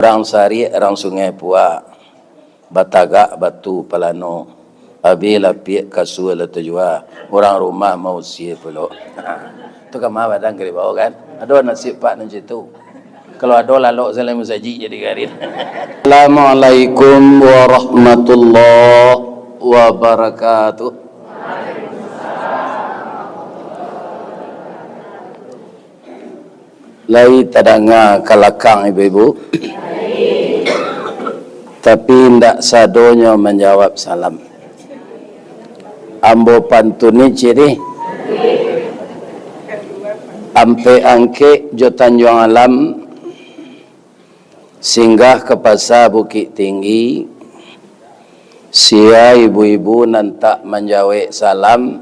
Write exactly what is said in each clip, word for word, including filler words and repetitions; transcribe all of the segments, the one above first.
Urang Sariak, urang Sungai Puak, batagak batu palano, abih lapiak kasua lah tajua, urang rumah mausia pulo. Tu kama badan ka dibao kan? Ado nasib pak nan cam tu. Kalau ado lalok salai musajik jadi garin. Assalamualaikum warahmatullahi wabarakatuh. Lai tadanga ka lakang ibu-ibu? Tapi indak sadonyo manjawab salam. Ambo pantuni ciri. Ampek Angkek jo Tanjuang Alam singgah ka Pasa Bukik Tinggi, sia ibu-ibu nan tak manjawek salam,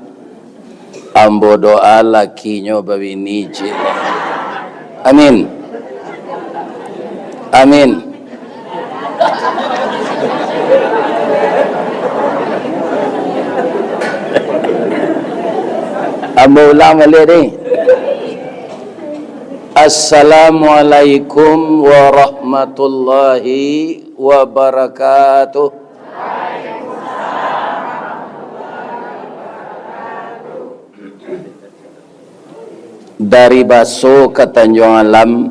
ambo doa lakinyo babini, cik. Amin. Amin. Ambo ulang baliak, deh. Assalamualaikum warahmatullahi wabarakatuh. Dari Baso ka Tanjuang Alam,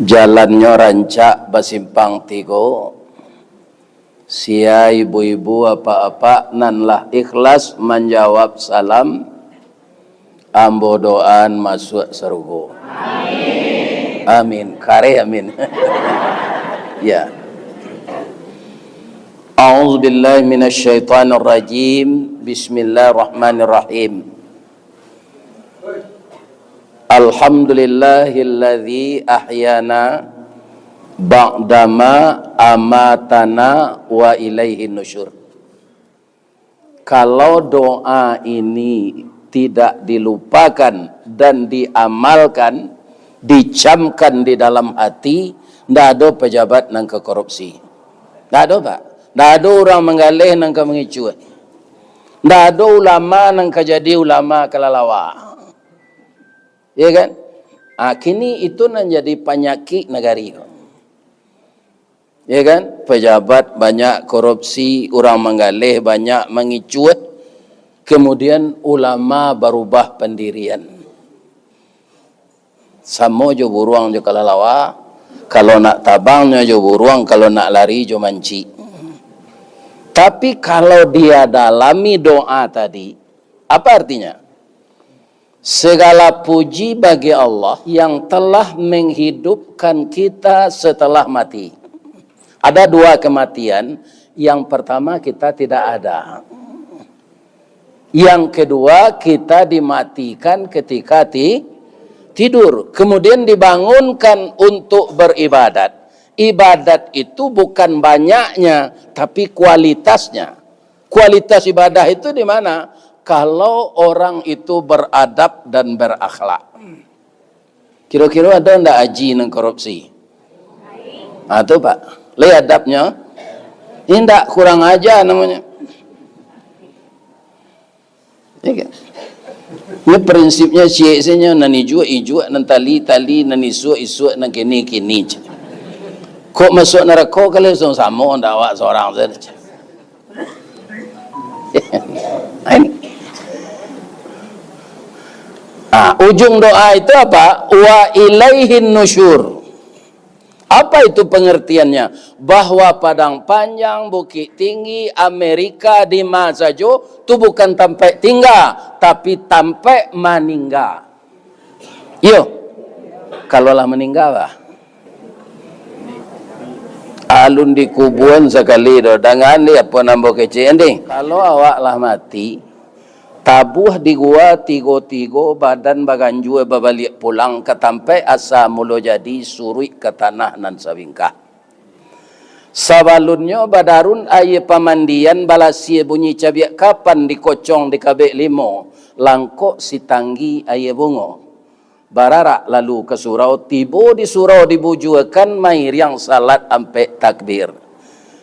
jalannyo rancak basimpang tigo. Sia ibu-ibu, apak-apak nan lah ikhlas manjawab salam, ambo doaan masuak sarugo. Amin. Kareh amin. Ya. A'udzubillahi minasyaitonirrajim. Bismillahirrahmanirrahim. Alhamdulillahilladzi ahyana ba'dama amatana wa ilaihin nusyur. Kalau doa ini tidak dilupakan dan diamalkan, dicamkan di dalam hati, ndak ado pejabat nan ka korupsi. Ndak ado, Pak. Ndak ado urang manggaleh nan ka mangicuah. Ndak ado ulama nan ka jadi ulama kalalawa. Ya kan? Ah, kini itu nan jadi panyakik nagari ko. Ya kan? Pejabat banyak korupsi, urang manggaleh banyak mangicuah, kemudian ulama barubah pandirian. Samo jo buruang jo kalalawa, kalau nak tabangnyo jo buruang, kalau nak lari jo mancik. Tapi kalau dia dalami doa tadi, apa artinya? Segala puji bagi Allah yang telah menghidupkan kita setelah mati. Ada dua kematian. Yang pertama, kita tidak ada. Yang kedua, kita dimatikan ketika ti-, tidur. Kemudian dibangunkan untuk beribadat. Ibadat itu bukan banyaknya, tapi kualitasnya. Kualitas ibadah itu di mana? Kalau orang itu beradab dan berakhlak. Kiro-kiro ado ndak haji nan korupsi? Ah, tu, Pak. Lai adabnyo? Indak, kurang aja namonyo. Ya kan? Ini prinsipnya ciek sajo, nan ijuak, ijuak, nan tali, tali, nan isuak, isuak, nan kini, kini. Kok masuk narako kali samo-samo ndak awak sorang sajo. Ah, ujung doa itu apa? Wa ilaihin nusyur. Apa itu pengertiannya? Bahwa Padang Panjang, Bukit Tinggi, Amerika, di ma sajo, tu bukan tampek tingga, tapi tampek maningga. Iyo, kalau lah maningga, bah. Alun dikubuan sakali doh, dangan di apo nan ambo kecek, Anding. Kalau awak lah mati, tabuah di gua tigo-tigo, badan baganjua babaliak pulang ka tampek asa mulo jadi, suruik ka tanah nan sabingkah. Sabalunnyo badarun aia pamandian, balasia bunyi cabiak kapan, dikocong dikabek limo, langkok sitanggi aia bungo. Bararak lalu ka surau, tibo di surau dibujuakan, mairiang salat ampek takbir.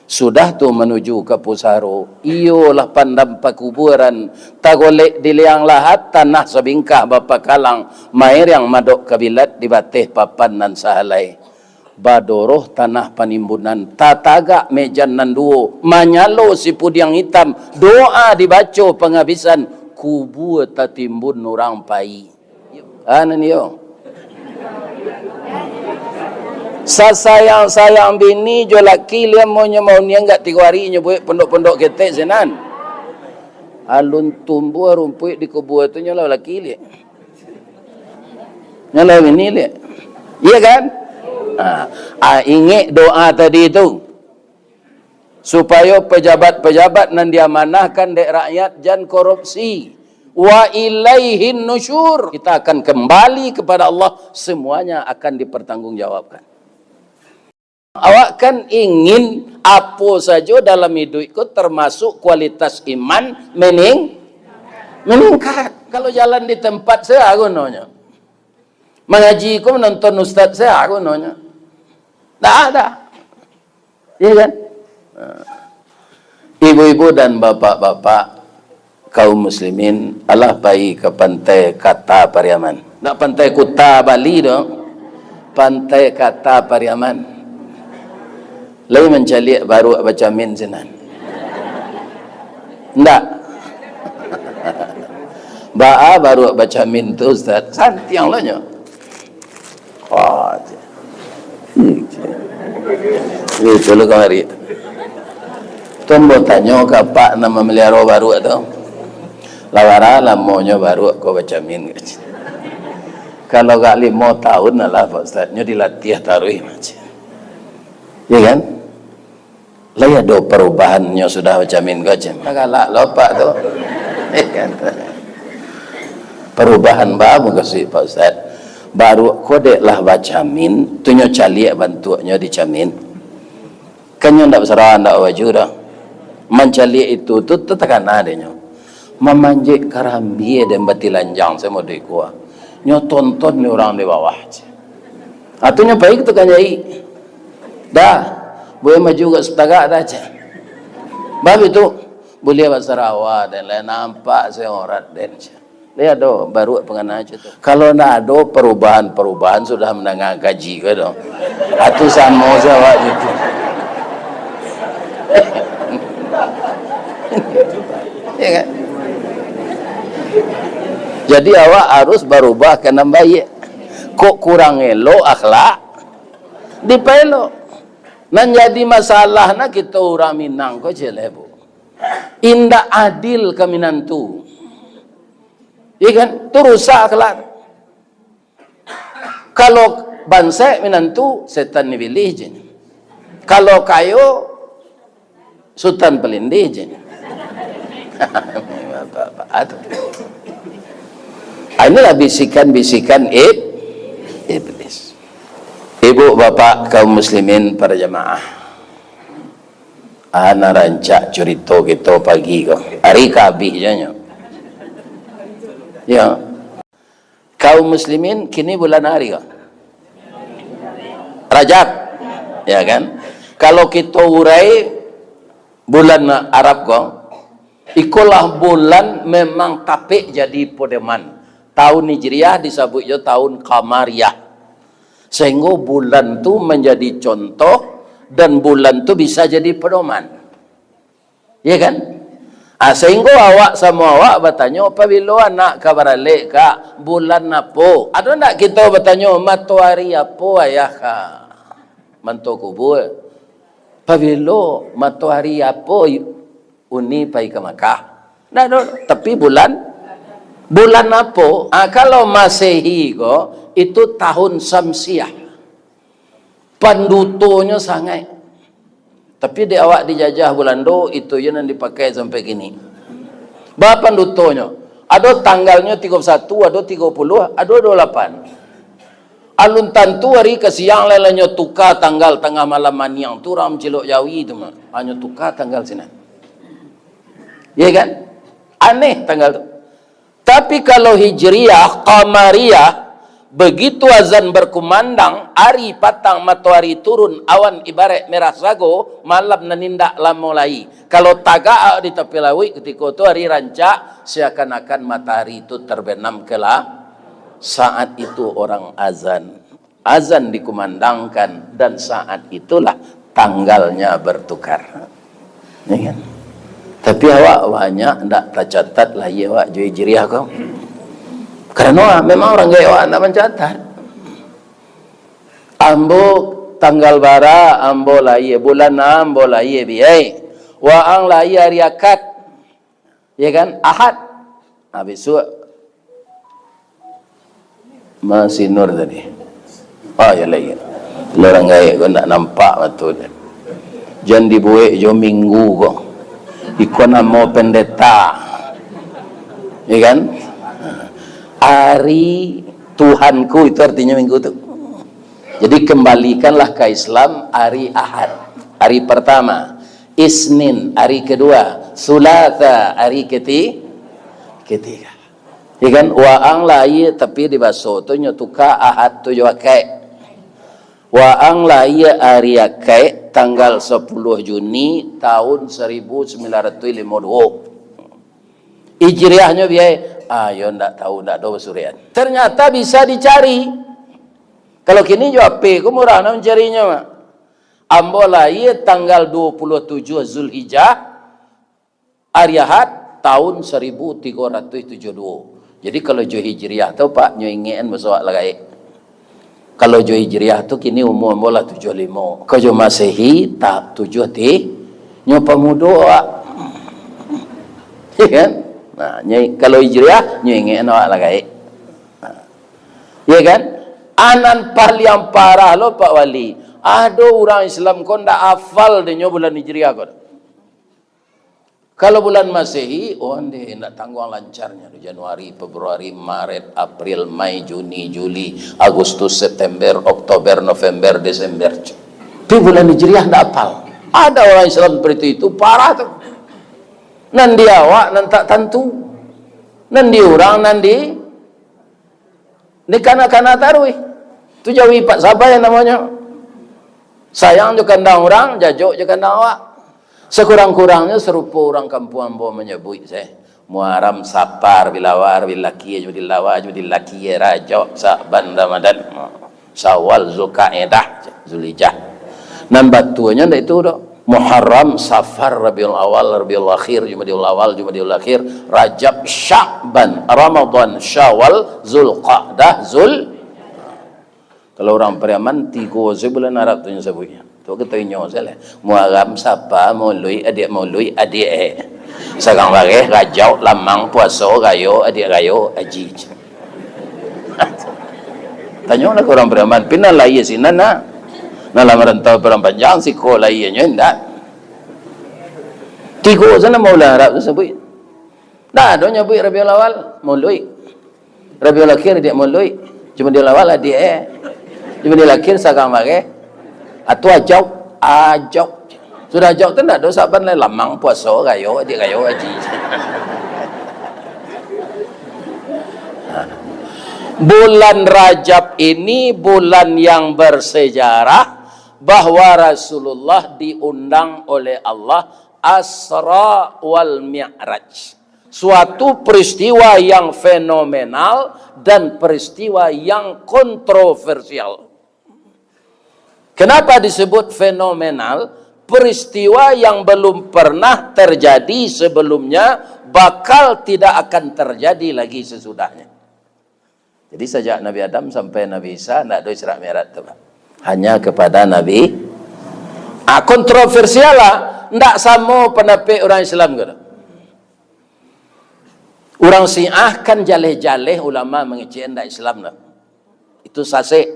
Sudah tu manuju ka pusaro, iyolah pandam pakubuaran, tagolek di liang lahat, tanah sabingkah bapakalang, mairiang madok kabilat di bateh papan nan sahalai. Badoroh tanah panimbunan, tatagak mejan nan duo, manyalo sipudiang itam, doa dibaco pangabisan, kubua tatimbun urang pai. Anu nio. Sasayang-sayang bini jo laki, liam monyo mauniang gak tigo ari nyo buek pondok-pondok ketek sinan. Alun tumbuah rumpuik di kubua tu nyo lah laki liek. Nyo lah bini liek. Iya kan? Ah, ah, ingek doa tadi tu. Supayo pejabat-pejabat nan diamanahkan dek rakyat jan korupsi. Wa ilaihin nusyur. Kita akan kembali kepada Allah, semuanya akan dipertanggungjawabkan. Awak kan ingin apo sajo dalam iduik ko, termasuk kualitas iman mening-, meningkat. Kalau jalan di tempat, sia gunonyo? Mangaji ko, manonton ustaz, sia gunonyo? Ndak ada. Iya kan? Ibu-ibu dan bapak-bapak, kaum muslimin, alah pai ka Pantai Kata Pariaman. Ndak Pantai Kuta Bali doh. Pantai Kata Pariaman. Lai mancaliak baruak bacamin sinan? Ndak. Baa baruak bacamin tu, Ustaz? Santiang lo nyo. Oh, cik. Hmm, cik. Itu lo kamari. Tu ambo tanyo ka apak nan mamaliharo baruak tu. Lah bara lamonyo baruak ko bacamin, ka cik. Kalau gak limo tahun lah, Pak Ustaz, nyo dilatiah taruih, cik. Ya kan? Lai ado parubahannyo sudah bacamin ko, cik. Galak lo apak tu. Parubahan ba mukasuik, Pak Ustaz? Baruak ko dek lah bacamin, tu nyo caliak bantuaknyo dicamin. Kan nyo ndak basarah, ndak baju doh. Mancaliak itu tu takana dek nyo. Mamanjek karambia den batilanjang samo dek kuah. Nyo tonton ni urang di bawah, cik. Ah, tu nyo pai ka tukang jahik. Dah, buliah maju ka satagak dah, cik. Babi tu, buliah basarawa den, lai nampak se aurat den, cik. Lai ado baruak pangana cik tu. Kalau ndak ado parubahan-parubahan sudah mandanga kaji ko tu. Ah, tu samo se awak cik tu. Ya kan? Jadi awak harus barubah ka nan baiak. Kok kurang elok akhlak, dipaelok. Nan jadi masalah nah kito urang Minang ko cek lai, Bu. Indak adil ka minantu. Iya kan? Tu rusak akhlak. Kalau bansaik minantu, setan ni bilih je. Kalau kayo, Sutan Palindih je. Bapak-bapak tu. Ah, inilah bisikan-bisikan ib-, iblis. Ibu, bapak, kaum muslimin, para jamaah. Ana rancak curito kito pagi ko. Ari ka abih je nyo. Ya. Kaum muslimin, kini bulan ari ko? Rajab. Ya kan? Kalau kito urai bulan Arab ko, ikolah bulan memang tapek jadi pedoman. Tahun Hijriah disabuik jo tahun Qamariyah. Sehinggo bulan tu manjadi contoh dan bulan tu bisa jadi pedoman. Iya kan? Ah, sehinggo awak samo awak batanyo, "Pabilo anak ka baralek, Kak? Bulan apo?" Ado ndak kito batanyo, "Matoari apo, Ayah, Kak?" Manto kubua. "Pabilo matoari apo, Uni, pai ka Makkah?" Ndak ado, tapi bulan, bulan apo? Ah, kalau Masehi ko, itu tahun Samsiah. Pandutonyo sangaik. Tapi dek awak dijajah Bulando, itu je nan dipakai sampai kini. Ba pandutonyo? Ado tanggalnyo tigo puluh satu, ado tigo puluh, ado duo puluh lapan. Alun tantu ari ka siang lai, lah nyo tuka tanggal tangah malam maniang tu, urang mancilok jawi tu mah. Hanyo tuka tanggal sinan. Iya kan? Aneh tanggal tu. Tapi kalau Hijriah, Qamariyah, begitu azan berkumandang, ari patang, matoari turun, awan ibarat merah sago, malam nan indak lamo lai. Kalau tagak awak di tapi lauik, kutiko tu ari rancak, seakan-akan matoari tu terbenam ka la-, saat itu orang azan. Azan dikumandangkan, dan saat itulah tanggalnya bertukar. Ya kan? Tapi awak banyak ndak tacatat lahia awak jo Hijriah ko. Karano memang urang gaek awak ndak mancatat. Ambo tanggal bara ambo lahia, bulan ambo lahia, biai. Waang lahia ari Akad. Ya kan? Ahad. Ha, bisuak. Masinur tadi. Oh, ya lagi. Kalau urang gaek ko ndak nampak batul. Jan dibuek jo Minggu ko. Iko namo pendeta. Ya kan? Ari Tuhanku itu artinya Minggu tu. Jadi kembalikanlah ka Islam ari Ahad, ari pertama. Isnin ari kedua, Sulasa ari keti-, ketiga. Ya kan? Waang lahia, tapi di baso tu nyo tuka Ahad tu jo Akaik. Waang lahia ari Akaik tanggal sapuluah Juni tahun saribu sambilan ratuih limo duo. Hijriahnyo biai, ayo ndak tahu, ndak ado basurian. Ternyata bisa dicari. Kalau kini jo H P ko murah nak mancarinyo, Mak. Ambo lahia tanggal dua puluh tujuh Zulhijjah, ari Ahad, tahun saribu tigo ratuih tujuah duo. Jadi, kalau jo Hijriah tu, Pak, nyo ingekan baso awak lah gaek. Kalau jo Hijriah tu, kini umua ambo lah tujuah limo. Kalau jo Masehi, tak tujuah ti-, nyo pamudo awak. Ya kan? Nah, nyo, kalau Hijriah, nyo ingekan awak lah gaek. Nah. Ya kan? Anan paliang parah lo, Pak Wali. Ado urang Islam ko ndak afal dinyo bulan Hijriah ko. Kalau bulan Masehi, oh, ndeh, indak tangguang lancarnyo tu. Januari, Februari, Maret, April, Mei, Juni, Juli, Agustus, September, Oktober, November, Desember. Tapi bulan Hijriah ndak apal. Ada orang Islam seperti itu, parah tu. Nan di awak, nan tak tantu. Nan di urang, nan di Ni kana-kana taruih. Tu jawi Pak Sabai namonyo. Sayang jo kandang urang, jajok jo kandang awak. Sakurang-kurangnyo sarupo urang kampuang ambo manyabuik se. Muharam, Sapar, Bilawar, Bilakia, Jumadil Awal, Jumadil Akhir, Rajab, Sa'ban, Ramadan, Syawal, Zulkaidah, Zulhijjah. Nan batuanyo ndak itu doh. Muharram, Safar, Rabiul Awal, Rabiul Akhir, Jumadil Awal, Jumadil Akhir, Rajab, Sya'ban, Ramadan, Syawal, Zulqa'dah, Zul-, kalau urang Pariaman, tigo se bulan Arab tu nyo sabuiknyo. Tu kito inyo se lah. Muharram, Sapa, Mauluik, adiak Mauluik, adiak eh. Sarang Bareh, Rajab, Lamang, Puaso, Rayo, adiak Rayo, Aji. Tanyolah ka urang Pariaman, pina lahia sinan nak. Nah, lah marantau Padang Panjang, siko lahianyo indak. Tigo se namo bulan Arab tu sabuik. Ndak ado nyabuik Rabiul Awal, Mauluik. Rabiul Akhir, adiak Mauluik. Jumadil Awal, adiak eh. Jumadil Akhir, Sarang Bareh. Atu Ajab, Ajab. Sudah Ajab tu ndak ado Sa'ban lai, Lamang, Puaso, Rayo, adiak Rayo, Aji. Bulan Rajab ini bulan yang bersejarah bahwa Rasulullah diundang oleh Allah Asra wal Mi'raj. Suatu peristiwa yang fenomenal dan peristiwa yang kontroversial. Kenapa disebut fenomenal? Peristiwa yang belum pernah terjadi sebelumnya, bakal tidak akan terjadi lagi sesudahnya. Jadi, sajak Nabi Adam sampai Nabi Isa, ndak ado Isra Mi'raj tu, Pak. Hanya kepada Nabi, ah, kontroversial lah, ndak samo pandapek urang Islam ko. Urang Syiah kan jaleh-jaleh ulama mangecek ndak Islam lah. Itu sasek,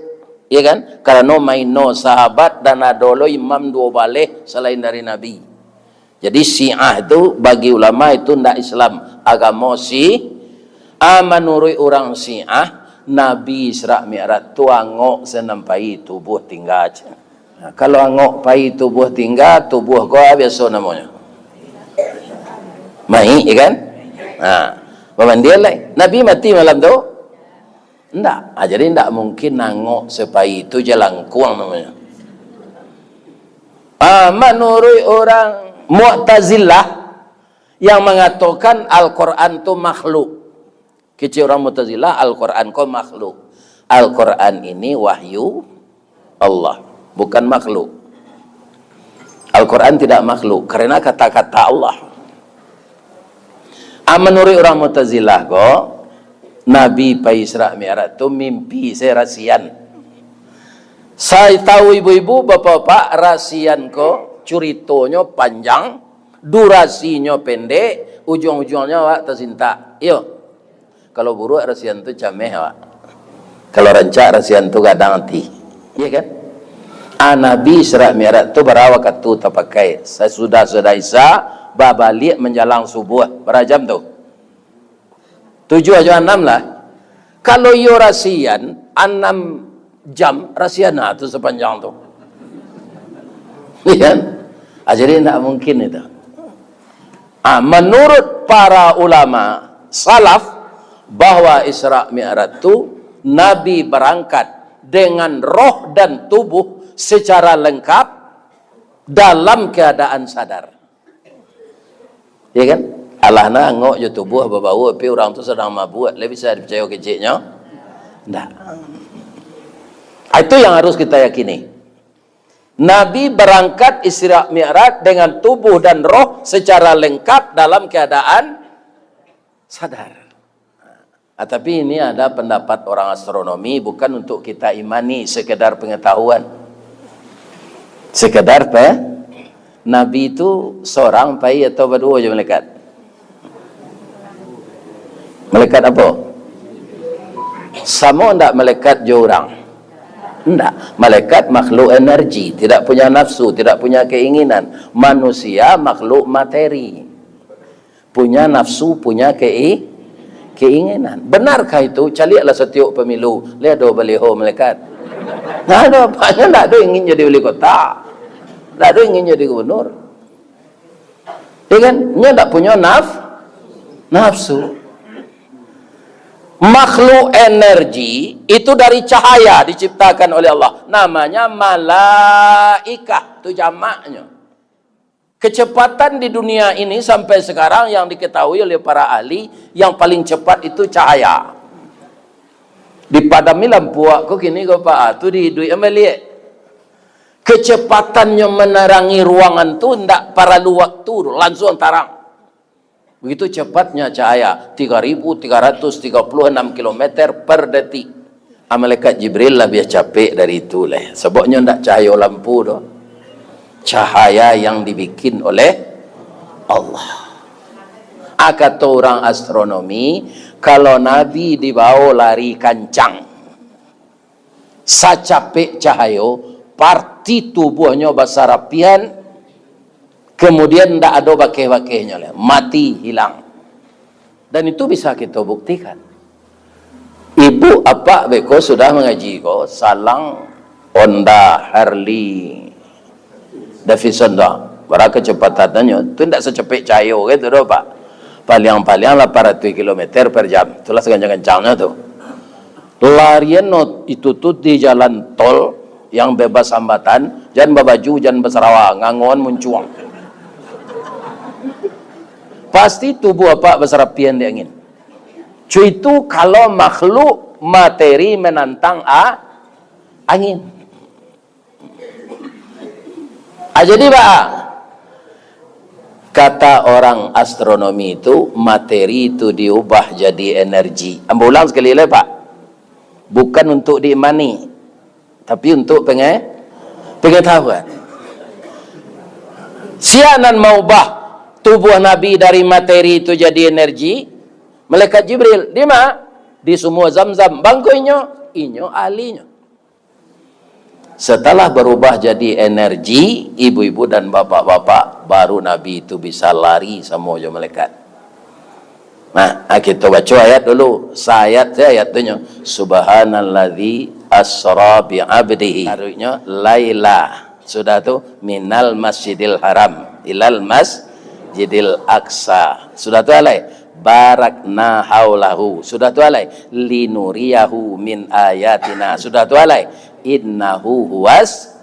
ya kan? Karano maino sahabat dan ado lo imam duo baleh salain dari Nabi. Jadi, Syiah tu bagi ulama itu ndak Islam, agamo si-, ah, manuruik urang Syiah, Nabi Isra Mi'raj tu angok se nan pai, tubuah tingga. Nah, kalau angok pai tubuah tingga, tubuah ko biaso namonyo? Mayik, ya kan? Nah, bamandian lai. Nabi mati malam tu? Ndak. Ah, jadi ndak mungkin angok se pai tu jalangkuang namonyo. Ah, manuruik urang Mu'tazilah yang mangatokan Al-Quran tu makhluk. Kecek urang Mu'tazilah, Al-Quran ko makhluk. Al-Quran ini wahyu Allah, bukan makhluk. Al-Quran tidak makhluk, karena kata-kata Allah. Ah, manuruik urang Mu'tazilah ko, Nabi pai Isra Mi'raj tu mimpi se rasian. Sai tau ibu-ibu, bapak-bapak, rasian ko curitonyo panjang, durasinyo pendek, ujuang-ujuangnyo awak tasintak. Iyo. Kalau buruak rasian tu cameh awak. Kalau rancak rasian tu gadang ati. Iya kan? Ah, Nabi Isra Mi'raj tu bara wakatu tapakai? Sasudah-sudah Isya, babaliak manjalang subuah. Bara jam tu? Tujuah jo anam lah. Kalau iyo rasian, anam jam rasian, nah, tu sapanjang tu. Iya kan? Ah, jadi ndak mungkin itu. Ah, menurut para ulama salaf, bahwa Isra Mi'raj tu Nabi berangkat dengan roh dan tubuh secara lengkap dalam keadaan sadar. Ya kan? Alah na angok jo tubuh babau, tapi urang tu sadang mabuak, lai bisa dipicayo keceknyo? Ndak. Ah, itu yang harus kita yakini. Nabi berangkat Isra Mi'raj dengan tubuh dan roh secara lengkap dalam keadaan sadar. Ah, tapi ini ada pendapat orang astronomi, bukan untuk kita imani, sekedar pengetahuan. Sekedar pe, Nabi itu seorang pai atau baduo jo malaikat? Malaikat apo? Samo ndak malaikat jo urang? Ndak. Malaikat makhluk energi, tidak punya nafsu, tidak punya keinginan. Manusia makhluk materi. Punya nafsu, punya kei-, keinginan. Benarkah itu? Caliaklah satiok pemilu. Lai ado baliho malaikat? Ndak ado, apanya ndak ado ingin jadi wali kota. Ndak ado ingin jadi gubernur. Ya kan? Nyo ndak punyo naf-, nafsu. Makhluk energi itu dari cahaya diciptakan oleh Allah. Namanya malaikah, tu jamaknyo. Kecepatan di dunia ini sampai sekarang yang diketahui oleh para ahli, yang paling cepat itu cahaya. Dipadami lampu awak ko kini ko, Pak, ah, tu diiduikan baliak. Kecepatannyo menerangi ruangan tu ndak paralu waktu, langsung tarang. Begitu cepatnya cahaya, tiga ribu tiga ratus tiga puluh enam kilometer per detik. Ah, malaikat Jibril labiah capek dari itu lai, sababnyo ndak cahayo lampu doh. Cahaya yang dibikin oleh Allah. Ah, kato urang astronomi, kalau Nabi dibawo lari kancang, sacapek cahayo, parti tubuahnyo basarapian, kemudian ndak ado bakeh-bakehnyo lai, mati, hilang. Dan itu bisa kito buktikan. Ibu apak beko sudah mangaji ko, salang Honda, Harley, Davidson tu, bara kecepatannyo, tu ndak sacapek cahayo gitu doh, Pak. Paliang-paliang lapan ratus kilometer per jam, itulah sagancang-gancangnyo tu. Larian no itu tu di jalan tol yang bebas hambatan, jan babaju, jan basarawa, ngangon muncuang. Pasti tubuh apak basarapian di angin. Cuitu kalau makhluk materi menantang a-, angin. Ah, jadi, Pak, kata orang astronomi itu, materi itu diubah jadi energi. Ambo ulang sakali lai, Pak. Bukan untuk diimani, tapi untuk penge-, pengetahuan. Sia nan maubah tubuh Nabi dari materi itu jadi energi? Malaikat Jibril. Di ma? Di Sumua Zamzam. Bangko inyo? Inyo ahlinyo. Setelah berubah jadi energi, ibu-ibu dan bapak-bapak, baru Nabi itu bisa lari samo jo malaikat. Nah, ah, kito baco ayat dulu. Saayat se ayat tu nyo. "Subhanalladzi asra bi abdihi." Artinyo, laila. Sudah tu, "minal masjidil haram ilal masjidil aqsa." Sudah tu, alai, "barakna haulahu." Sudah tu, alai, "linuriyahu min ayatina." Sudah tu, alai, "innahu huwas."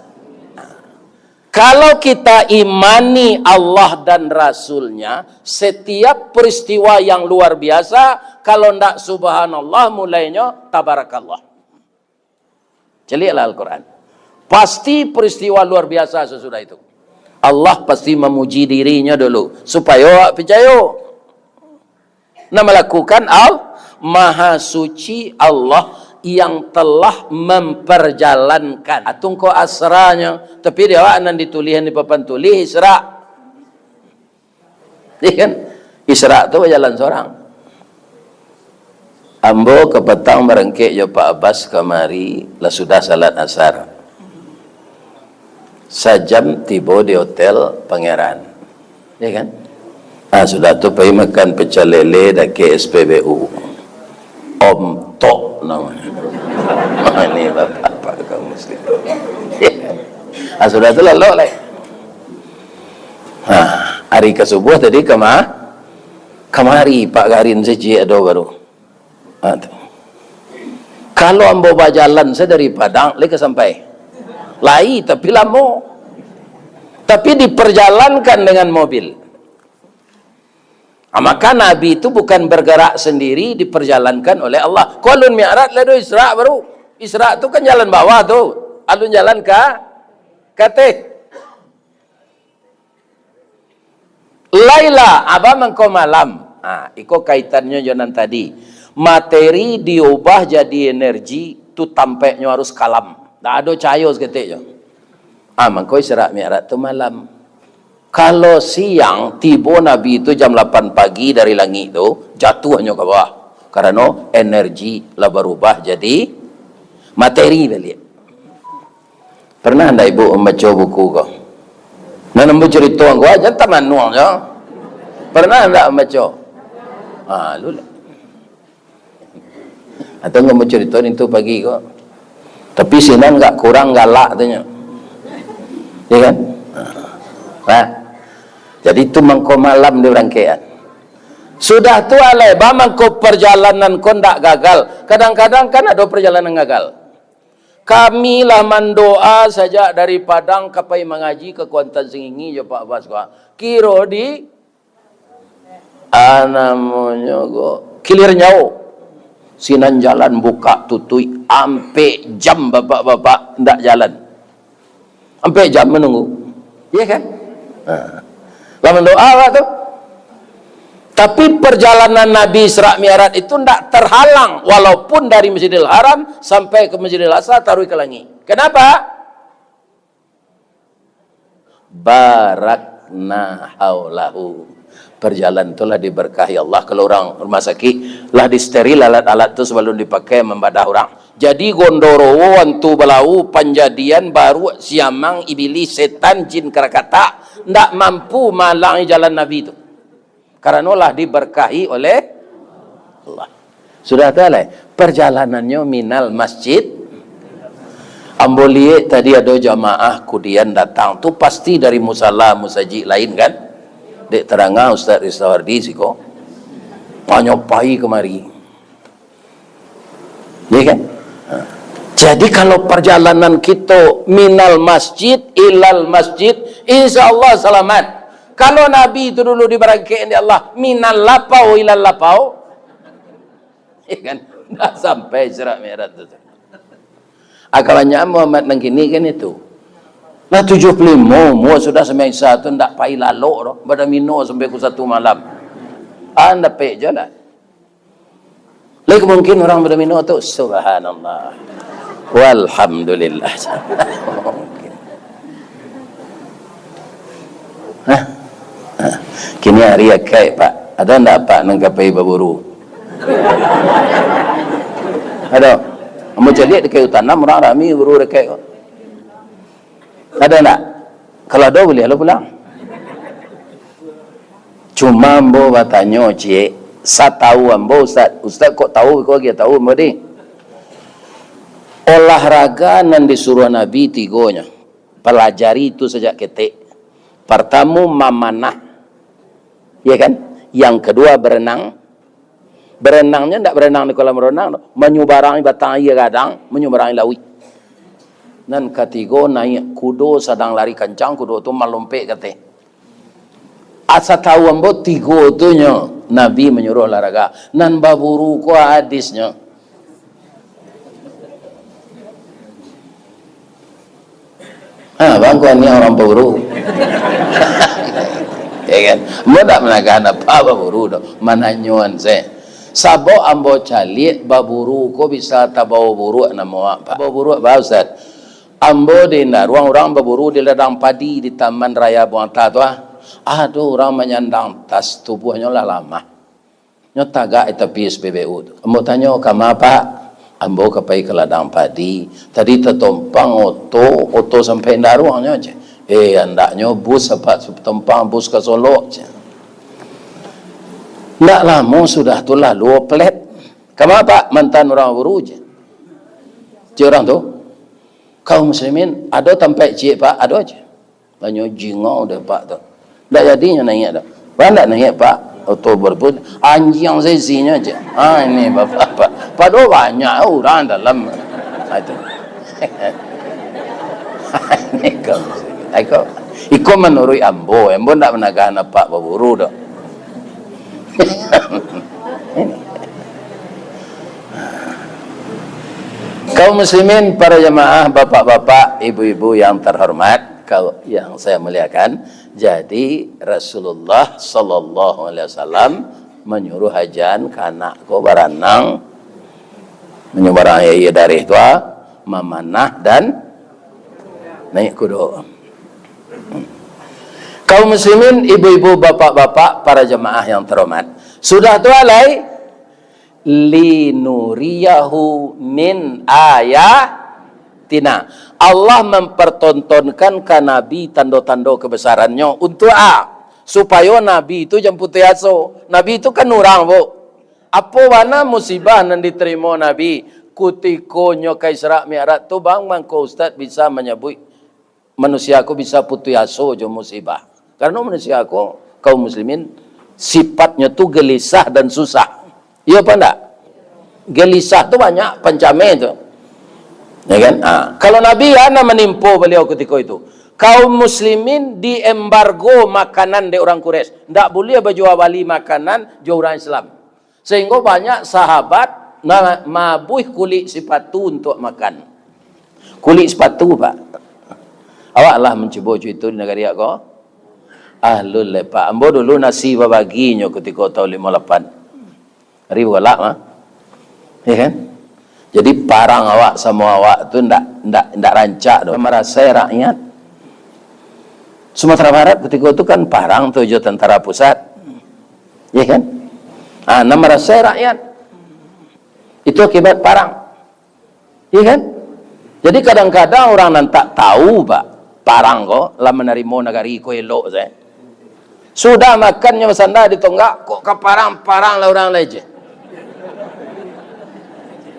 Kalau kita imani Allah dan Rasul-Nya, setiap peristiwa yang luar biasa, kalau ndak subhanallah, mulainyo tabarakallah. Caliaklah Al-Quran. Pasti peristiwa luar biasa sesudah itu. Allah pasti memuji dirinya dulu, supayo awak picayo. Nah, malakukan Al-, Maha Suci Allah yang telah memperjalankan. Atungko asranyo, tapi di awak nan ditulihan di papan tulih Isra. Iya kan? Isra tu bajalan sorang. Ambo kapatang barangkek jo Pak Abbas kamari, lah sudah salat asar. Sajam tibo di hotel Pangeran. Iya kan? Ah, sudah tu pai makan pecel lele dakek S P B U. Om Tok namonyo. Ini bapak-bapak kaum muslim. Ah, sudah tu lalok lai. Ha, ari ka subuah tadi kama-, kamari Pak Garin saji ado baru. Ha, tu. Kalau ambo bajalan sa dari Padang, lai ka sampai. Lai, tapi lamo. Tapi diperjalankan dengan mobil. Ah, maka Nabi itu bukan bergerak sendiri, diperjalankan oleh Allah. Ko alun Mi'raj lah do Isra baru. Isra tu kan jalan bawah tu. Alun jalan ka, ka ateh. Laila, aba mangko malam. Ah, iko kaitannyo jo nan tadi. Materi diubah jadi energi, tu tampeknyo harus kalam. Ndak ado cahayo saketek jo. Ah, mangko Isra Mi'raj tu malam. Kalau siang, tibo Nabi tu jam lapan pagi dari langik tu, jatuahnyo ka bawah. Karano energi lah barubah jadi materi baliak. Pernah ndak ibu mambaco buku ko? Nan ambo carito ko, jan tamanuang jo. Pernah ndak mambaco? Ha, lu lah. Atau nggak mau carito nintu pagi ko. Tapi sinan nggak kurang galak tu nyo. Ya kan? Nah. Jadi tu mangko malam di barangkekan. Sudah tu alai, ba mangko perjalanan ko ndak gagal. Kadang-kadang kan ado perjalanan gagal. Kami lah mandoa sajak dari Padang ka pai mangaji ka Kuantan Singinggi jo Pak Bas ko. Kiro di, ah, namonyo ko, Kilir Nyao. Sinan jalan buka tutuik, ampek jam bapak-bapak ndak jalan. Ampek jam manunggu. Iya kan? Ha. Lah mandoa awak tu. Tapi perjalanan Nabi Isra Mi'raj itu ndak terhalang, walaupun dari Masjidil Haram sampai ke Masjidil Aqsa, taruih ke langit. Kenapa? Barakna haulahu. Perjalanan tu lah diberkahi Allah. Kalau orang rumah sakit, lah disteril alat-alat tu sebelum dipakai membadah orang. Jadi gondorowo, antu balau, panjadian, baruak, siamang, ibilih, setan, jin karakatak, ndak mampu mahalangi jalan Nabi tu. Karano lah diberkahi oleh Allah. Sudah tu alai, perjalanannyo minal masjid. Ambo liek tadi ado jamaah kudian datang tu pasti dari musala musajik lain kan? Dek taranga Ustaz Ristawardi siko. Hanyo pai kamari. Ya kan? Ha. Jadi, kalau perjalanan kito minal masjid ilal masjid, insya Allah salamat. Kalau Nabi itu dulu dibarangkek dek Allah, minal lapau ilal lapau, ya kan? Ndak sampai Isra Mi'raj tu. Akalannya Muhammad nan kini kan itu. Lah tujuh puluh lima umur sudah, sampai Isa tu ndak pai lalok doh, badomino sampai ku satu malam. Ah, dapek je lah. Lai mungkin urang badomino tu, subhanallah. Walhamdulillah. Hah? Hah? Kini hari akaik, Pak. Ado ndak Apak nan ka pai baburu? Ado. Ambo caliak di Kayu Tanam, urang rami buru dakaik ko. Ado ndak? Kalau ado, buliah lo pulang. Cuma ambo batanyo, ciek, satau ambo, Ustaz, Ustaz kok tau, kok agiah tau ambo di? Olahraga nan disuruah Nabi tigonyo, palajari tu sajak ketek. Partamo, mamanah. Ya kan? Yang kedua, berenang. Berenangnyo ndak berenang di kolam renang, manyubarangi batang aia gadang, manyubarangi lauik. Nan katigo, naiak kudo sadang lari kancang, kudo tu malompek ka ateh. Asa tau ambo tigo tu nyo, Nabi manyuruah olahraga. Nan baburu ko hadisnyo. Ha, bang, kuaniang urang paburu. Ya kan? Ambo ndak managah apak baburu doh, mananyoan se. Sabab ambo caliak baburu ko bisa tabawa buruak namo awak, Pak. Bawa buruak, Pak Ustaz. Ambo di Indaruang, urang baburu di ladang padi di Taman Raya Buangta tu, ah. Ado urang manyandang tas, tubuahnyo lah lamah. Nyo tagak di tapi S P B U tu. Ambo tanyo, "Kama, Pak?" "Ambo ka pai ka ladang padi. Tadi tatompang oto, oto sampai Indaruang nyo," cek. "Eh, andaknyo bus, Pak, tompang bus ka Solok," cek. Ndak lamo sudah tu lalu oplet. "Kama, Pak?" "Mantan urang baburu," cek. Cek urang tu, "Kaum muslimin, ado tampek ciek, Pak?" "Ado," cek. Lah nyo jingau dek apak tu. Ndak jadi nyo naiak tu. "Baa ndak naiak, Pak?" "Oto berput, anjiang se isinyo," cek. "Ah, ini bapak, Pak." Padahal banyak urang dalam. Ha, itu. Ini kaum muslimin. Iko, iko manuruik ambo. Ambo ndak managah apak baburu doh. Ini. Kaum muslimin, para jamaah, bapak-bapak, ibu-ibu yang terhormat, kau-, yang saya muliakan, jadi Rasulullah sallallahu alaihi wasallam manyuruh ajan ka anak ko baranang, manyubarang aia darih tu, ah, mamanah dan naik kudo. Kaum muslimin, ibu-ibu, bapak-bapak, para jamaah yang terhormat, sudah tu alai, "Linuriyahu min ayatina." Allah mempertontonkan ka Nabi tando-tando kebesaran-Nyo. Untuk a? Supayo Nabi tu jan putuih aso. Nabi tu kan urang, Bu. Apo bana musibah nan ditarimo Nabi kutiko nyo ka Isra Mi'raj tu, bang, mangko Ustaz bisa manyabuik manusia ko bisa putuih aso jo musibah. Karano manusia ko, kaum muslimin, sifatnyo tu gelisah dan susah. Iyo apa ndak? Gelisah tu banyak pancameh tu. Ya kan? Ha. Kalau Nabi, a nan manimpo baliau kutiko itu? Kaum muslimin diembargo makanan dek urang Quraisy. Ndak buliah bajua bali makanan jo urang Islam. Sahinggo banyak sahabat ma-, mabuih kulik sipatu untuak makan. Kulik sipatu, Pak. Awak lah mancubo jo itu di nagari awak ko? Ahlul lepak. Ambo dulu nasi babagi nyo kutiko taun limo lapan. Ari bagalak, mah. Ya kan? Jadi, parang awak samo awak tu ndak, ndak, ndak rancak doh. Marasai rakyat. Sumatera Barat kutiko tu kan parang tu jo tentara pusat. Ya kan? Ah, nan marasai rakyat. Itu akibat parang. Ya kan? Jadi, kadang-kadang urang nan tak tahu, Pak, parang ko lah manarimo nagari ko elok sae. Sudah makan nyo basanda di tonggak, kok ka parang, parang lah urang lai je.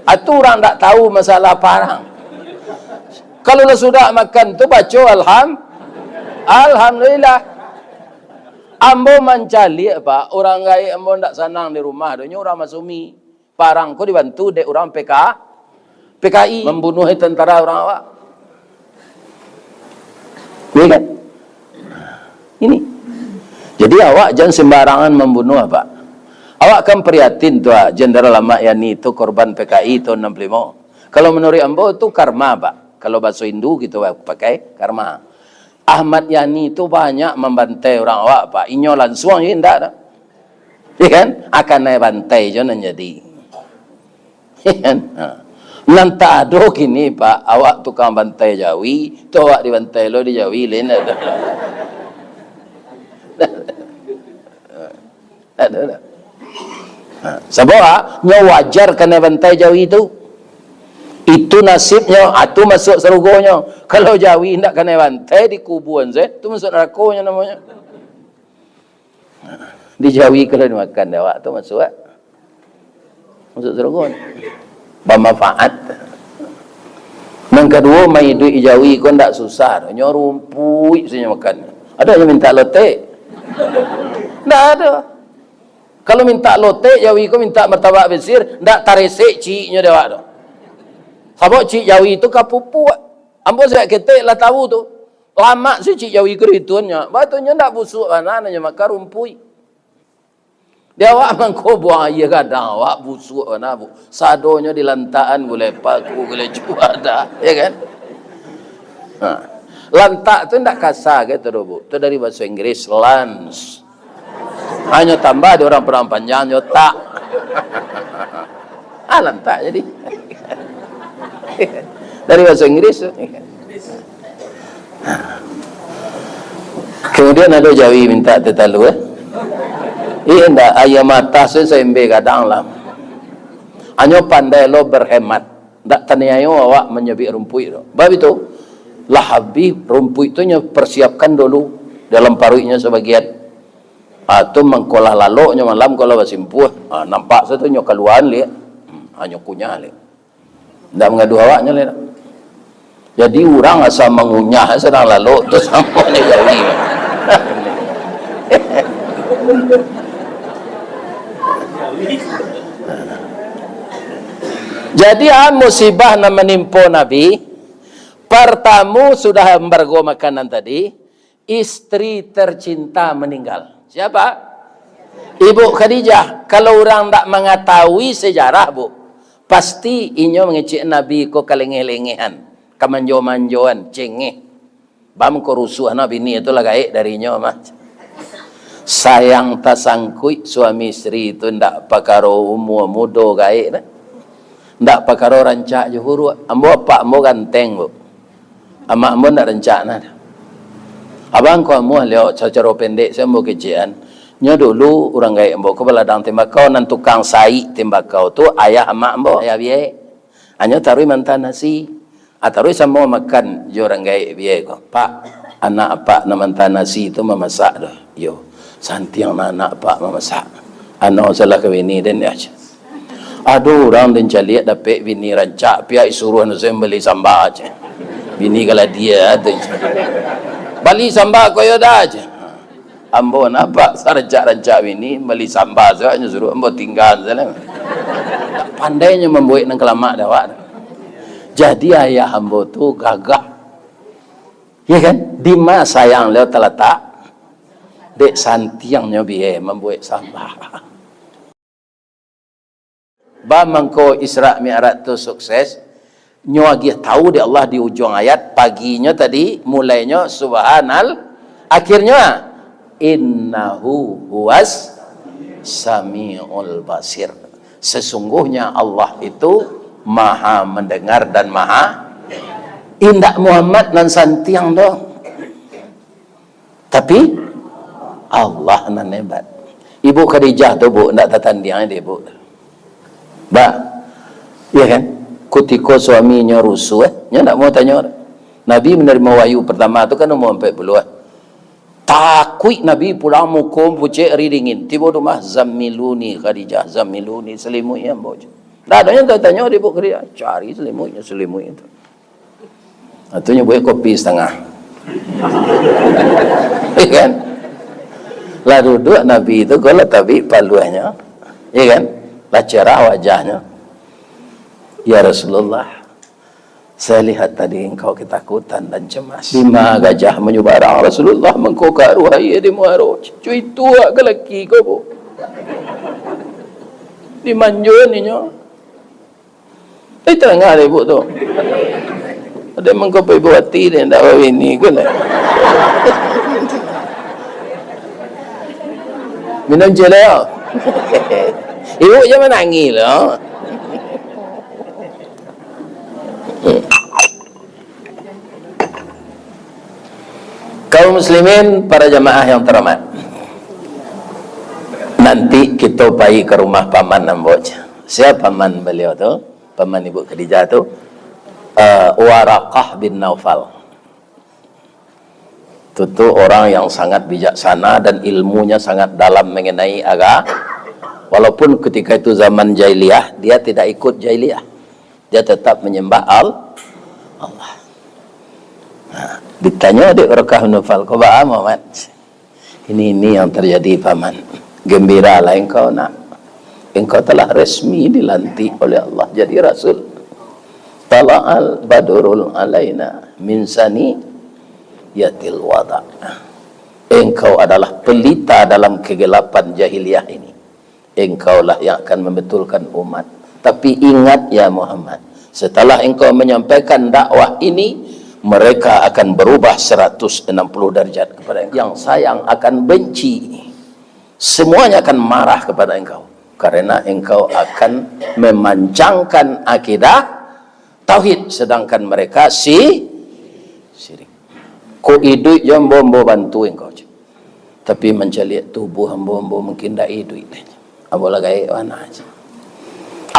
Atu urang ndak tahu masalah parang. Kalau lah sudah makan tu, baco alham-, alhamdulillah. Ambo mancaliak, Pak, urang gaek ambo ndak sanang di rumah, donyo urang masumi. Parang ko dibantu dek urang P K, P K I, mambunuah tentara urang awak. Ya kan? Ini. Jadi, awak jan sembarangan mambunuah, Pak. Awak kan prihatin tu, ah, Jenderal Ahmad Yani tu korban P K I tahun enam puluh lima. Kalau menurut ambo tu karma, Pak. Kalau bahaso Hindu kito pakai karma. Ahmad Yani tu banyak mambantai urang awak, Pak. Inyo lansuang je indak doh. Ya kan? Akan naik bantai je nan jadi. Ya kan? Ha. Nan tak ado kini, Pak, awak tukang bantai jawi, tu awak dibantai lo di jawi, lain ado. Ado dak? Ha. Sabab, ah, nyo wajar kanai bantai jawi tu. Itu nasibnyo, atu masuak sarugonyo. Kalau jawi indak kanai bantai, dikubuan se, tu masuak narakonyo namonyo. Di jawi kalau dimakan dek awak tu masuak, masuak sarugo. Bamanfaat. Nan kaduo, maiduik jawi ko ndak susah, nyo rumpuik sajo makan. Ado nyo mintak lotek? Ndak ado. Kalau mintak lotek, jawi ko mintak martabak basir, ndak taresek ciiknyo dek awak tu. Sabab ciik jawi tu ka pupuak. Ambo sajak ketek lah tahu tu. Lamak se ciik jawi ko dihituannyo. Batunyo ndak busuak bana, nyo makan rumpuik. Di awak mangko buang aia gadang awak busuak bana, Bu. Sadonyo dilantakan gulai paku, gulai cuada, ya kan? Ha. Lantak tu ndak kasa gitu doh, Bu. Tu dari bahasa Inggris, lance. Hanyo tambah di urang Padang Panjang, nyo tak. Ah, lantak jadi. Dari bahasa Inggris tu. Kemudian ado jawi minta teh talu, eh. Iya ndak, ayam matah tu saembe gadang lah. Hanyo pandai lo berhemat. Ndak taniayo awak manyabik rumpuik tu. Bab itu, lah abih rumpuik tu nyo persiapkan dulu dalam paruiknyo sabagian. Ah, tu mangko lah lalok nyo malam, kalau basimpuah, ah, nampak sajo nyo kaluaan liak. Hmm, hanyo kunyah liak. Ndak mangaduah awaknyo liak. Jadi urang asa mangunyah sadang lalok tu samo nyo jawi. Jadi, ah, musibah nan manimpo Nabi, partamo sudah ambargo makanan tadi, istri tercinta meninggal. Siapa? Ibu Khadijah. Kalau urang ndak mangatahui sejarah, Bu, pasti inyo mangecek Nabi ko kalengeh-lengehan, kamanjo-manjoan, cengeh. Bab ko rusuah no bini tu lah gaek dari inyo mah. Sayang tasangkuik suami istri tu ndak pakaro umua mudo gaek nah. Ndak pakaro rancak jo huruak. Ambo apak ambo ganteng, Bu. Amak ambo ndak rancak nah. Abang ko amuah liau sacaro pendek sajo ambo kecekan. Nyo dulu urang gaek ambo ko baladang tembakau, nan tukang saik tembakau tu ayah amak ambo, ayah biai. Hanyo taruih maanta nasi. Ah, taruih samo makan jo urang gaek biai ko. "Pak, anak apak nan maanta nasi tu mamasak doh." "Iyo." "Santiang nah anak apak mamasak." Ano salah ka bini den, ya. Ado urang den caliak dapek bini rancak, pihak suruah anu sen bali samba, ceh. Bini kaladia tu, ceh. "Bali samba ko yo dah," ceh. Ambo nampak sarancak-rancak bini, bali samba sajo nyo suruah, ambo tingga sajo lah. Pandai nyo mambuek nan kalamak dek awak. Jadi ayah ambo tu gagah. Ya kan? Dima sayang liau talatak? Dek santiang nyo biai mambuek samba. Baa mangko Isra Mi'raj tu sukses? Nyo agiah tahu dek Allah di ujuang ayat, paginyo tadi, mulainyo subhanal, akhirnyo, "Innahu huwas samiul basir." Sesungguhnya Allah itu Maha Mendengar dan Maha, indak Muhammad nan santiang doh. Tapi, Allah nan hebat. Ibu Khadijah tu, Bu, ndak tatandiang dek Ibu. Ba, iya kan? Kutiko suaminyo rusuah, eh, nyo ndak mau tanyo. Nabi manarimo wahyu partamo tu kan umua ampek puluah. Takuik Nabi pulang, muko pucek ari dingin. Tibo di rumah, "Zammiluni Khadijah, zammiluni, salimuik ambo." Ndak ado nan tatanyo dek Ibu Khadijah. Cari salimuiknyo, salimuik tu. Ah, tu nyo buek kopi satangah. Iya kan? Lah duduak Nabi tu, ko lah tabik paluahnyo. Iya kan? Lah cerah wajahnyo. "Ya Rasulullah, saya lihat tadi engkau ketakutan dan cemas." Dima gajah manyubarang Rasulullah mangko ka aruah aia di muaro. Cuitua ka laki ko, Bu. Dimanjoan inyo. Eh, tadanga dek ibu tu. Ado mangko ibu ati dek indak babini ko lah. Minum celok. Ibu jan manangih lo. Kaum muslimin, para jamaah yang terhormat. Nanti kito pai ka rumah paman ambo. Sia paman baliau tu? Paman Ibu Khadijah tu, eh, Waraqah bin Naufal. Tu, tu orang yang sangat bijaksana dan ilmunya sangat dalam mengenai aga-, walaupun ketika itu zaman jahiliyah, dia tidak ikut jahiliyah. Dia tetap menyembah Al-, Allah. Nah, ditanyo dek Waraqah bin Naufal, "Ko baa, Muhammad?" "Ini, ini yang terjadi, Paman." "Gembiralah engkau, Nak. Engkau telah resmi dilantik oleh Allah jadi rasul. Tala'al badrul alaina min saniyatil wada'." Engkau adalah pelita dalam kegelapan jahiliyah ini. Engkaulah yang akan membetulkan umat. Tapi ingat, ya Muhammad, setelah engkau menyampaikan dakwah ini, Mereka akan berubah seratus enam puluh derajat kepada engkau. Yang sayang akan benci. Semuanya akan marah kepada engkau. Karena engkau akan memancangkan akidah tauhid, sedangkan mereka si syirik. Ko iduik jo ambo, ambo bantu engkau, cek. Tapi mancaliak tubuah ambo, ambo mungkin ndak iduik lai. Ambo lah gaek bana, cek.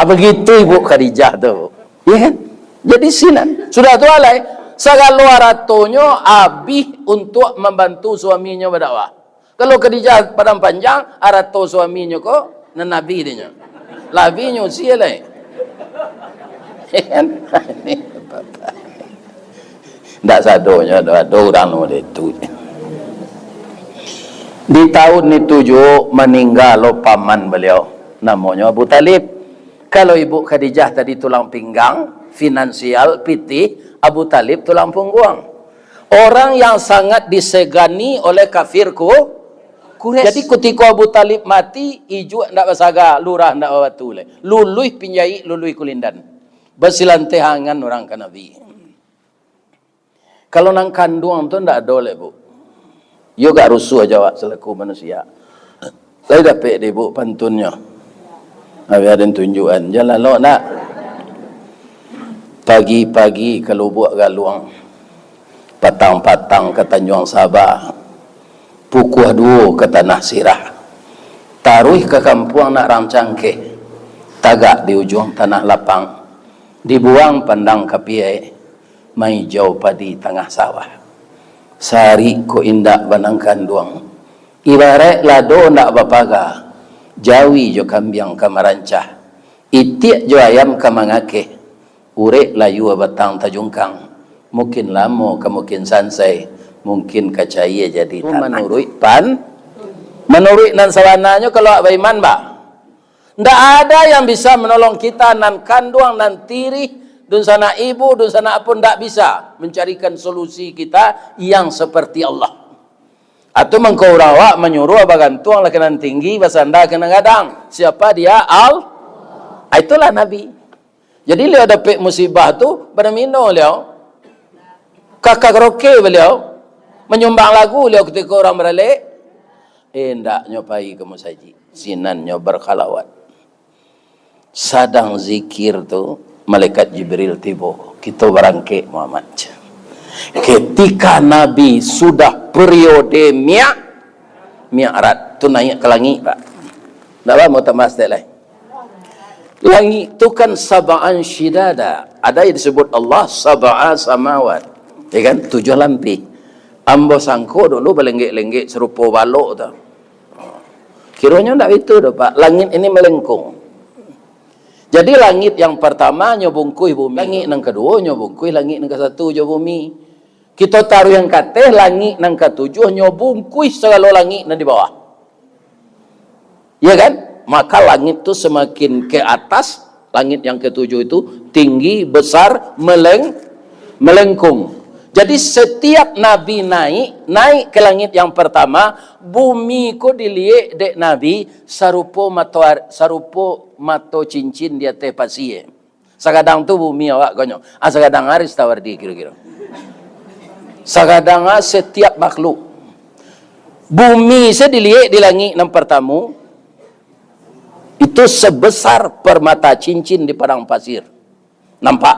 Ah, begitu Ibu Khadijah tu, Bu. Ya kan? Jadi sinan. Sudah tu alai, sagalo aratonyo abih untuak mambantu suaminyo badakwah. Kalau Khadijah Padang Panjang, arato suaminyo ko nan abih dinyo. Labihnyo usia lai. Ya kan? Ini bapak. Ndak sadonyo, ado, ado urang model tu. Di tahun itu juo maningga lo paman baliau, namonyo Abu Talib. Kalau Ibu Khadijah tadi tulang pinggang, finansial, pitih, Abu Talib tulang pungguang. Orang yang sangat disegani oleh kafir Ku-, Quraisy. Jadi, kutiko Abu Talib mati, ijuak ndak basaga, lurah ndak babatu lai. Luluih pinjaik, luluih kulindan. Basilanteh angan urang ka Nabi. Kalau nan kanduang tu ndak ado lai, Bu. Yo agak rusuah jo awak salaku manusia. Lai dapek dek Ibu pantunnyo? Abih aden tunjuakan. Jan lalok nak. Pagi-pagi ka Lubuak Galuang. Patang-patang ka Tanjuang Saba. Pukua duo ka Tanah Sirah. Taruih ka kampuang nak rang cangkeh. Tagak di ujuang tanah lapang. Dibuang pandang ka piaik. Maijau padi tangah sawah. Sarik ko indak ba nan kanduang. Ibaraik lado ndak bapaga, jawi jo kambiang ka marancah, itiak jo ayam ka mangakeh, urek layua batang tajungkang, mungkin lamo ka mungkin sansai, mungkin ka caia jadi tanah. Manuruik pan-, manuruik nan sabananyo, kalau awak baiman, bah, ndak ada yang bisa manolong kita, nan kanduang, nan tirih, dunsanak ibu, dunsanak apo, ndak bisa mancarikan solusi kita yang seperti Allah. Atau mangko urang awak manyuruah bagantuang lah ka nan tinggi, basanda ka nan gadang. Siapa dia? Al-, ah, itulah Nabi. Jadi, liau dapek musibah tu, badamino liau. Ka karaoke baliau. Manyumbang lagu liau kutiko urang baralek. Eh, ndaknyo pai ka musajik. Sinannyo bakhalawat. Sadang zikir tu, malaikat Jibril tibo. "Kito barangkek, Muhammad." Ketika Nabi sudah periode mi'raj, mi'raj tu naiak ka langik, Pak. Ndak lamo tambah saketek lai. Langik tu kan sab'an syidada. Ada yang disebut Allah sab'a samawat. Ya kan? Tujuah lampih. Ambo sangko dulu balenggek-lenggek sarupo balok tu. Kironyo ndak itu doh, Pak. Langit ini melengkung. Jadi, langit yang partamo nyo bungkuih bumi. Langik nan kaduo nyo bungkuih langik nan kasatu jo bumi. Kito taruih yang kateh, langik nan katujuah nyo bungkuih sagalo langik nan di bawah. Ya kan? Maka langit tu semakin ke atas, langit yang ketujuh itu tinggi, besar, meleng-, melengkung. Jadi, setiap Nabi naik, naik ke langit yang pertama, bumi ko diliek dek Nabi sarupo mato ar-, sarupo mato cincin di ateh pasie. Sagadang tu bumi awak konyo. Ah, sagadang Aristawardi kiro-kiro. Sagadang, ah, setiap makhluk. Bumi se diliek di langik nan partamo, itu sebesar permata cincin di padang pasir. Nampak?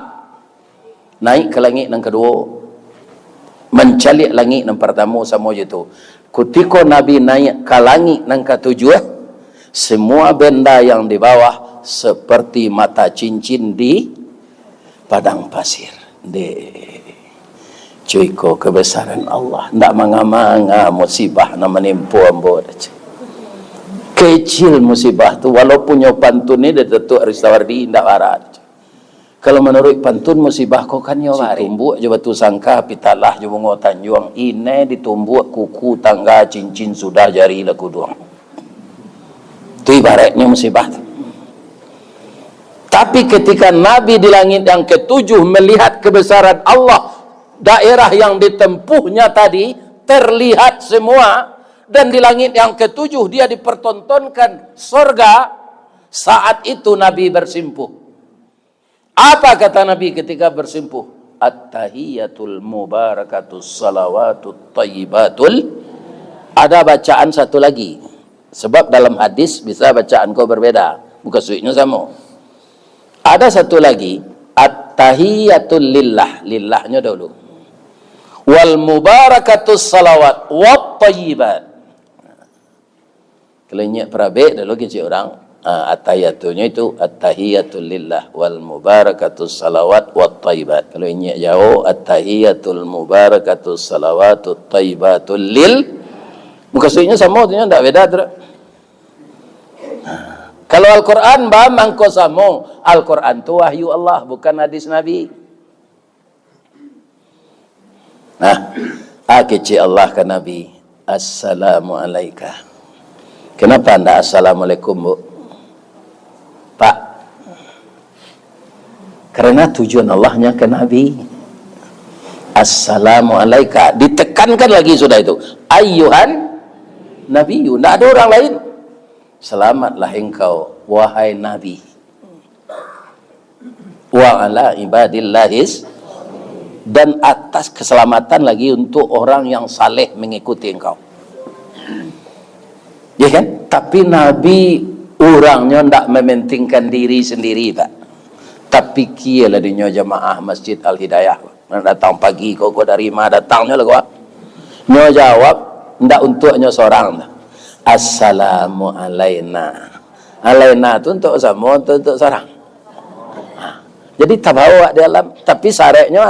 Naik ke langik nan kaduo, mancaliak langik nan partamo samo jo tu. Kutiko Nabi naik ka langik nan katujuah, semua benda yang di bawah seperti mata cincin di padang pasir. Deh. Cuy ko kebesaran Allah. Ndak manga-manga musibah nan manimpo ambo dah, cuy. Kecil musibah tu, walaupun nyo pantun ni dari Datuk Aristawardi, ndak barat. Kalau manuruik pantun, musibah ko kan nyo barat. Tumbuak jo batu sangka, pitalah jo bungo tanjuang, inai ditumbuak kuku tangga, cincin sudah jari lah kuduang. Tu ibaratnyo musibah tu. Tapi ketika Nabi di langit yang ketujuh melihat kebesaran Allah, daerah yang ditempuhnya tadi terlihat semua, dan di langit yang ketujuh dia dipertontonkan sorga, saat itu Nabi bersimpuh. Apa kata Nabi ketika bersimpuh? At-tahiyatul mubarakatus salawatut thayyibatul. Ada bacaan satu lagi. Sebab dalam hadis bisa bacaan ko berbeda. Mukasuiknyo samo. Ada satu lagi, at-tahiyatul lillah, lillahnyo dahulu. Wal mubarakatus salawat wat thayyibat. Kalau inyiak parabek dahulu kecek urang, ah, at-tahiyatunyo itu, at-tahiyatul lillah wal mubarakatus salawat wat thayyibat. Kalau inyiak jauah, at-tahiyatul mubarakatus salawatut thayyibatul lil. Mukasuiknyo samo tu nyo, ndak beda tu. Kalau Al-Quran ba mangko samo, Al-Quran tu wahyu Allah, bukan hadis Nabi. Nah, ah, kecek Allah ka Nabi, "Assalamu alaika." Kenapa ndak "Assalamualaikum, Bu"? Pak, karena tujuan Allahnya ke Nabi. "Assalamu alaika." Ditekankan lagi sudah itu. "Ayyuhan Nabiyu." Ndak ada orang lain. "Selamatlah engkau, wahai Nabi. Wa ala ibadillahis," dan atas keselamatan lagi untuk orang yang saleh mengikuti engkau. Ya kan? Tapi Nabi urangnyo ndak mementingkan diri sendiri, tak. Tapi kialah dinyo jamaah Masjid Al-Hidayah. Nak datang pagi ko, ko dari ma datangnyo lah ko. Nyo jawab, ndak untuak nyo sorang. "Assalamu alaina." Alaina tu untuak samo, untuak, untuak sorang. Ha. Jadi tabawa di alam, tapi syaratnyo,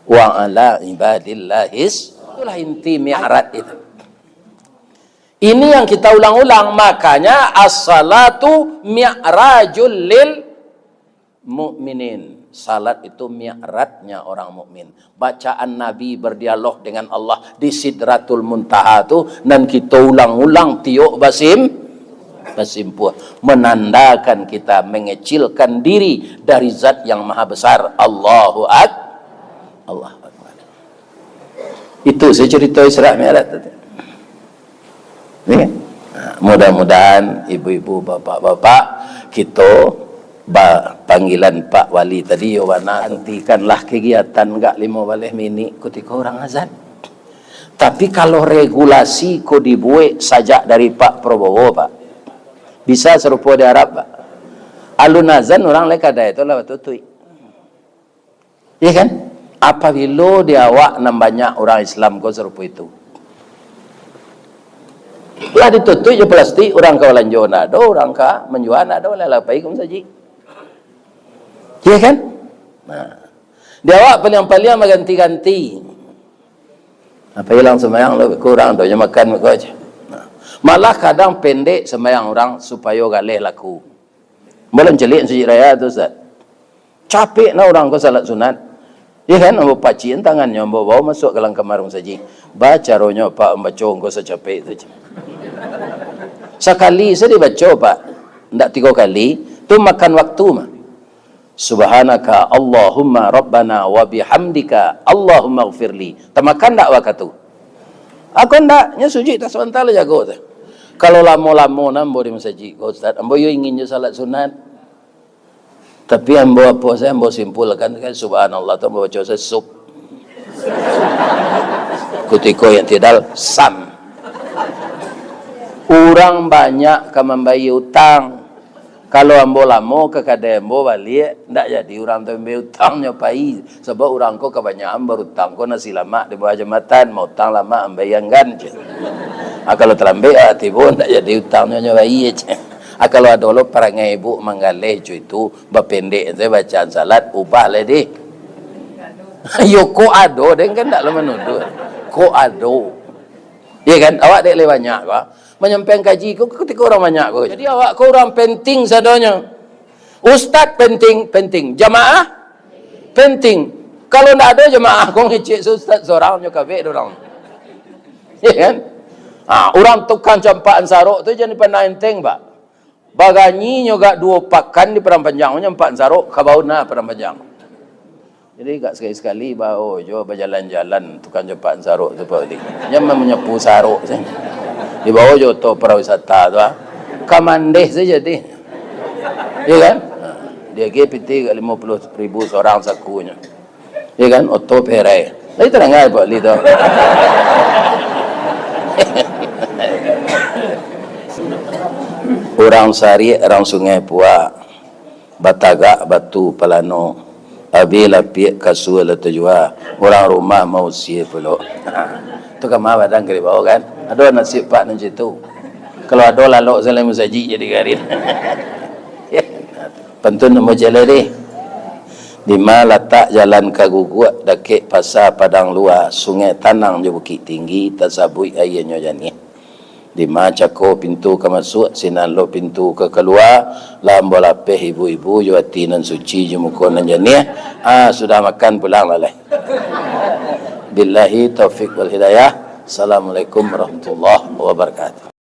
"Wa ala ibadillahis." Itulah inti mi'raj itu. Ini yang kita ulang-ulang, makanya as-salatu mi'rajul lil mukminin. Salat itu mi'rajnya orang mukmin. Bacaan Nabi berdialog dengan Allah di Sidratul Muntaha tu, nan kito ulang-ulang tiok basim-, basimpuah, menandakan kita mengecilkan diri dari Zat yang Maha Besar. Allahu Ak-, Allahu Akbar. Itu sajo carito Isra Mi'raj tadi. Ya. Nah, mudah-mudahan ibu-ibu, bapak-bapak, kito ba-, panggilan Pak Wali tadi, yo bana, hentikanlah kegiatan gak limo baleh minik kutiko urang azan. Tapi kalau regulasi ko dibuek sajak dari Pak Prabowo, Pak, bisa sarupo di Arab, Pak. Alun azan urang lai kadai tu lah batutuik. Iya kan? Apabilo di awak nan banyak urang Islam ko sarupo itu. Lah ditutuik jo plastik, urang ka balanjo ndak ado, urang ka manjua ndak ado, lah, lah pai ka masajik. Iya kan? Nah. Di awak paliang-paliang baganti-ganti. Nah, pai lah sumbayang lo, kurang doh, nyo makan ko aja. Nah. Malah kadang pendek sumbayang urang supayo galeh laku. Ambo lah mancaliak Masajik Raya tu, Ustaz. Capek nah urang ko salat sunat. Iya kan, ambo pacikan tangannyo, ambo bao masuak ka dalam kamar masajik. Ba caronyo Pak mambaco ko sacapek tu. Sakali sajo dibaco, Pak. Ndak tigo kali, tu makan waktu mah. Subhanaka Allahumma Rabbana wa bihamdika Allahumma gfirli. Tamakan ndak wakatu? Ako ndak, nyo sujuik tak sabanta lah jago tu. Kalau lamo-lamo nah ambo di masajik ko, Ustaz, ambo yo ingin jo salat sunat. Tapi ambo apo sajo, ambo simpulkan kan, subhanallah tu ambo baco sajo sub. Kutiko yang tidal, sam. Urang banyak ka mambayia utang. Kalau ambo lamo ka kadai ambo baliak, ndak jadi urang tu mambayia utang, nyo pai. Sabab urang ko kabanyakan barutang ko nasi lamak di bawah jambatan, mautang lamak mambayia anggan, ceh. Ah, kalau talambek awak tibo, ndak jadi utang nyo, nyo bayia, ceh. Ah, kalau ado lo parangai ibuk manggaleh co itu, bapendek sajo bacaan salat, ubah lah deh. Yo, kok ado, den kan ndak lo manuduah. Kok ado. Iya kan? Awak dek lai banyak ko. Manyampaian kaji ko, kutiko urang banyak ko. Jadi awak ko urang penting sadonyo. Ustaz penting, penting. Jamaah penting. Kalau ndak ado jamaah ko ngecek ustaz sorang, nyo kabek dek urang. Iya kan? Ha, urang tukang campakan sarok tu jan dipandang enteng, Pak. Baganyi nyo gak duo pakan di Padang Panjang, nyo campakan sarok, ka bawah nah Padang Panjang. Jadi, gak sakali-sakali bao jo bajalan-jalan tukang campakan sarok tu, Pak Udi. Nyo manyapu sarok sajo. Dibao jo oto pariwisata tu, ah. Ka mandeh sajo deh. Iya kan? Ha, diagiah pitih gak limo puluah ribu sorang sakunyo. Ya kan? Oto perai. Lai tarangga Pak Wali tu. Urang Sariak, urang Sungai Puak. Batagak batu palano, abih lapiak kasua lah tajua, urang rumah mausia pulo. Tu kama padang ka dibao kan? Ado nasib Pak nan cam tu. Kalau ado lalok salai musajik jadi garin. Pantun namo jaleh deh. Dima latak jalan ka Guguak, dakek pasa Padang Lua, Sungai Tanang jo Bukik Tinggi, tasabuik aianyo janiah. Dima cako pintu ka masuak, sinan lo pintu ka kalua, lah ambo lapeh ibu-ibu jo ati nan suci jo muko nan janiah. Ah, sudah makan pulang lah lai. Billahi taufik wal hidayah. Assalamualaikum warahmatullahi wabarakatuh.